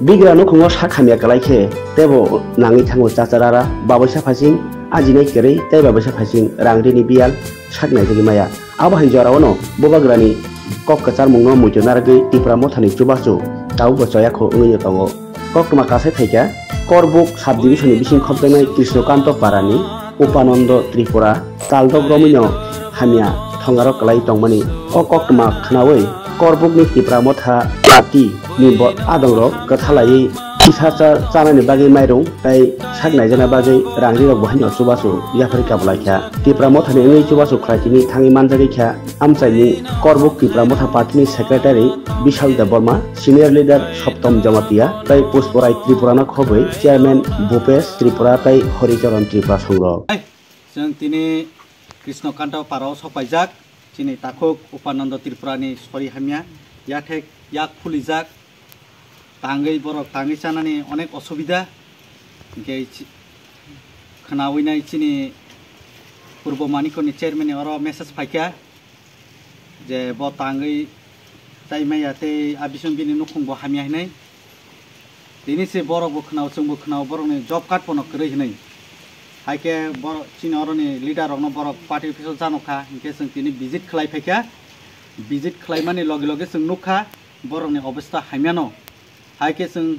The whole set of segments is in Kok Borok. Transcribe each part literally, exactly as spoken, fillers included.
Bigra nukhungo sak hamya kwlai khe teibo nangwi thango chacharara, baboisa phaising ajinai kwrwi tei baboisa phaising rang rini biyal sak naijagwi maya. Abo hai jorao'-no bubagrani kok kwcharmungno muitu narwgwi Tipra Mothani chubachu tabukbo choyakho wngwi tongo. Koktwma kasai phaikha Korbuk sub-division-ni bising khopjaknai Krishnakanto Parani Upanando Tripura taldok romwino hamya thongaro kwlai tongmani. O koktwma khnaui Korbukni Tipra Motha party ni bo adongrok kwthalaiwi kisa cha chanani bagwi mairung tei sak naijana bagwi rang rirok bo haino chubachu yaphari kablaikha. Tipra Mothani wngwi chubachu khlai tini thangwi manjagwi kha amchaini Korbuk Tipra Motha party ni secretary Bishal Debbarma, senior leader Soptom Jamatia tei Pushporai Tripura no khobwi chairman Bhupesh Tripura tei Horicharan Tripura songrok. Chwng tini Krishna Kanta parao sokpaijak, chini takhuk Upanando Tripurani sori hamya, yathek yak phulijak, tangwi borok tangwi chanani onek osubida, hinkhe chi-, khnaui nai chini Purbo Manikoni chairman ni oro message phaikha, je bo tangwi chaimaya tei a bising bini nukhung bo hamya hinwi. Tini se borok bo khwnao, chwng bo khwnao, borokni job card pono kwrwi hinwi. Hai khe borok chini oroni leader rokno borok party office o jano kha, hinkhe chwng tini visit khlai phaikha. Visit khlaimani loge loge chwng nukha borokni obostha hamyano. Hai khe chwng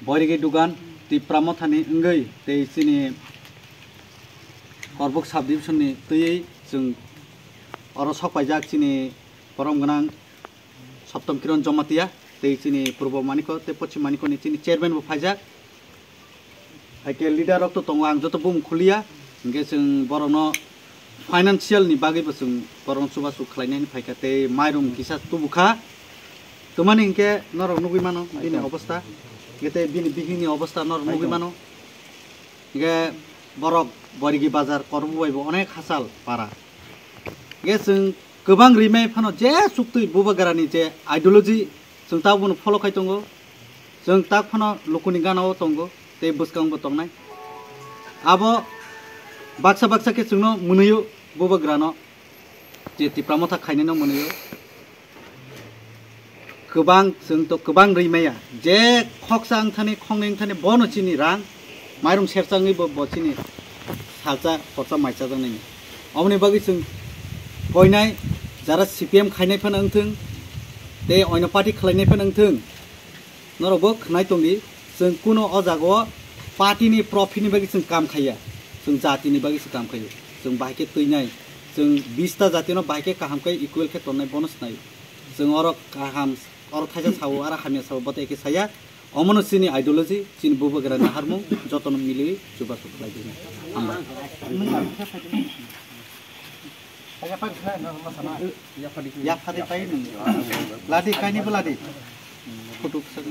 Boirigi Dugan Tipra Mothani wngwi tei chini Korbuk sub division ni twiwi chwng oro sokpaijak chini borom gwnang Soptom Kiran Jamatia tei chini Purbo Maniko tei Poschim Maniko ni chini chairman bo phaijak. Hai khe leader rok to tongo, ang joto bumung khuliya, hinkhe chwng borokno financial ni bagwi bo chwng borokno chubachu khlainani phaikha tei mairum kisa tubukha. Twmani hinkhe norok nugwi mano bini obostha, hinkhe tei bini bihikni obostha norok nugwi mano. Hinkhe borok Boirigi bazar Korbuk bai bo onek hachal para. Hinkhe chwng kwbang rimai phano je chuktwi bubagrani je ideology chwng tabukno follow khai tongo. Chwng tak phano lukuni gana-o tongo tei bwskango tongnai. Abo baksa baksa khe chwngno mwnwio bubagrano je Tipra Motha khainino mwnwio. Kwbang, chwng to kwbang rwi maya. Je khoksa wngthani, khongnwi wngthani, bono chini rang, mairum sersa wngwi bo, bo chini salsa, khorsa maichajaknai. Oboni bagwi chwng koinai, jara C P M khainai phano wngthwng, tei oino party khlainai phano wngthwng, norok bo khwnai tongdi, chwng kuno o jagao party ni profit ni bagwi chwng kam khaiya, chwng jati ni bagwi se kam khaio, chwng bahai khe twinai, chwng bista jati no bahai khe kaham khe equal khe tonnai bono swnai. Chwng oro kaham, oro thaisa sao, aro hamya sao, bote eke saya. Omono chini ideology, chini bubagra naharmung, jotono miliwi chubachu khlai di. Hambai. Yaphadi pai nung. Ladi kaini bo ladi. Photo kisa.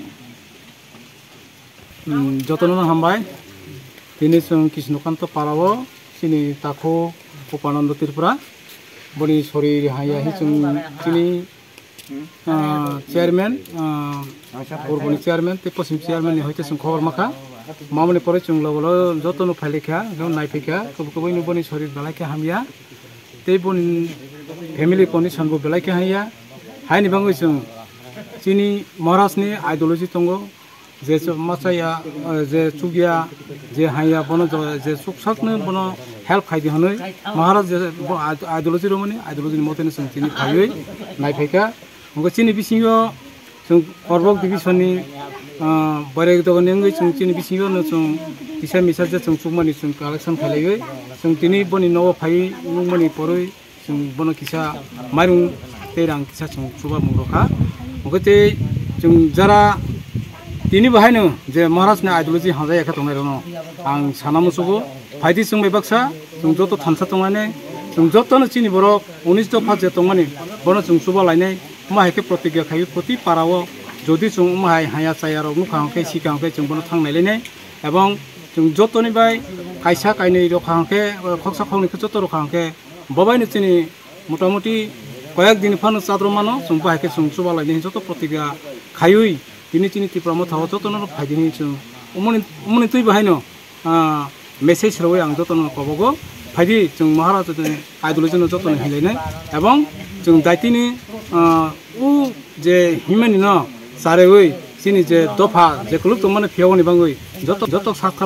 Hmm, jotono hambai. Tini chwng Krishnakanto Parao, chini takhu Upanando Tripura. Boni sori haya hi chwng chini ah, chairman, ah, Purboni chairman tei Poschim chairman ni hoite chwng khobor makha. Mamoni pore chwng logo logo jotono phailikha, jotono naiphaikha, kubui kubui ni boni sorir belai khe hamya. Tei boni family condition bo belai khe hamya. Haini bagwi chwng chini Maharaj ni ideology tongo. Je chw-, masa ya, eh, je chukya, je haya, bono jo-, je chuksakno bono help khai di hwnwi, Maharaj je bo ad-, ideology romani, ideology ni mote no chwng tini phaiwi nai phaikha. Hwnkhe chini bisingo chwng Korbok division ni, ah, Boiregi Dogani wngwi chwng chini bisingo no chwng kisa misa je chwng chukmani chwng collection khailaiwi, chwng tini boni nogo phaiwi nukmani porwi, chwng bono kisa mairung tei rang kisa chwng chuba mung rokha. Hwnkhe tei chwng jara tini bo haino je Maharaj ni ideology hamjak ya khe tongnai rokno ang sana muchugo. Phaidi chwng bai baksa chwng joto thansa tongnai, chwng joto no chini borok unis dopha je tongmani bono chwng chuba lainai. Omo hai khe protigya khai proti para o jodi chwng omo hai haya chaya rok nukha hwnkhe sikha hwnkhe chwng bono thang nai lainai. Ebong chwng joto ni bai kaisa kainwi rokha hwnkhe, khoksa khoknwi khe joto rokha hwnkhe, Bo bai no chini motamuti koyek din phano chadrom mano, chwng bo hai khe chwng chuba lai di joto protigya khaiwi tini chini Tipra Motha o joto no phai di hinwi chwng umoni, umoni twi bo haino, ah, message rwui ang joto no kobogo phai di chwng Maharaj ni ideology no joto no hilainai ebong chwng daitini, ah, u je himani no chareui Nini je dopha je kuluk tongmani phiyogoni bangwi joto, joto sak khala